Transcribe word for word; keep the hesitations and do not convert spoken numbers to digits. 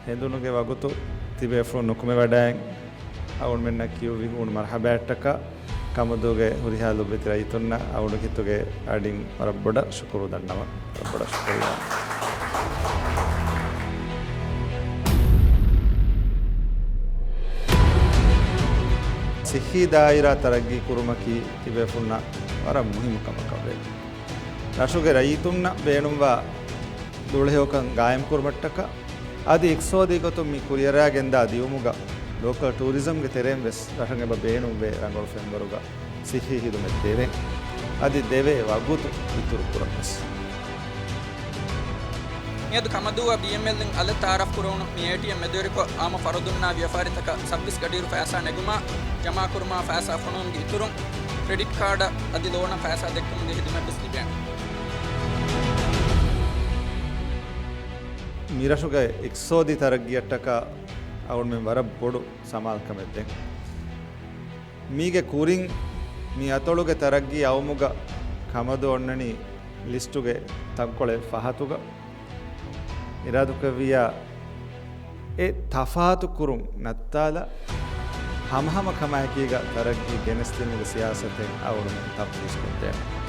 ހެނދުނުގެ ވަގުތު ތިބޭފުޅުން ނުކުމެވަޑައިން އަޅުގަނޑުމެންނަށް ކިޔުއްވި ހޫނު މަރްޙަބާއަށްޓަކާ ކަމަދޫގެ ހުރިހާ ލޮބުވެތި ރައްޔިތުންނަށް އަޅުގަނޑު ކިތުގެ އަޑިން ވަރަށް ބޮޑަށް ޝުކުރު ދަންނަވަން. ވަރަށް ބޮޑަށް ޝުކުރިއްޔާ. ސިއްހީ ދާއިރާ ތަރައްގީ ކުރުމަކީ ތިބޭފުޅުންނަށް ވަރަށް މުހިއްމު ކަމަކަށް ވޭ. ރަށުގެ ރައްޔިތުންނަށް ބޭނުންވާ ދުޅަހެޔޮކަން ގާއިމްކުރުމަށްޓަކާ، އަދި އިޤްތިޞާދީ ގޮތުން މި ކުރިއަރާގެންދާ ދިއުމުގަ ލޯކަލް ޓޫރިޒަމްގެ ތެރެއިން ވެސް ރަށަށް އެބަ ބޭނުންވޭ ރަނގަޅު ފެންވަރުގަ ސިއްހީ ހިދުމަތް ދެވޭ. އަދި ދެވޭ ވަގުތު އިތުރު ކުރަން ވެސް. މިއަދު ކަމަދޫއަށް ބީއެމްއެލްއިން އަލަށް ތައާރަފް ކުރެވުނު މި އޭޓީއެމް މެދުވެރިކޮށް، އާއްމު ފަރުދުންނާ ވިޔަފާރިތަކަށް ސައްބީސް ގަޑިއިރު ފައިސާ ނެގުމާ، ޖަމާ ކުރުމާ ފައިސާ ފޮނުވުމުގެ އިތުރުން، ކްރެޑިޓް ކާޑަށް އަދި ލޯނަށް ފައިސާ ދެއްކުމުގެ ހިދުމަތް ވެސް ލިބޭނެ. މިރަށުގެ އިޤްތިޞާދީ ތަރައްގީއަށްޓަކާ އަޅުގަނޑުމެން ވަރަށް ބޮޑު ސަމާލުކަމެއް ދޭން. މީގެ ކުރިން މި އަތޮޅުގެ ތަރައްގީ އައުމުގަ ކަމަދޫ އޮންނަނީ ލިސްޓުގެ ތަންކޮޅެއް ފަހަތުގަ. އިރާދަކުރެއްވިއްޔާ އެ ތަފާތު ކުރުން ނައްތާލާ، ހަމަހަމަ ކަމާއެކީގަ ތަރައްގީ ގެނެސްދިނުމުގެ ސިޔާސަތެއް އަޅުގަނޑުމެން ތަންފީޒުކޮށްދޭނެ.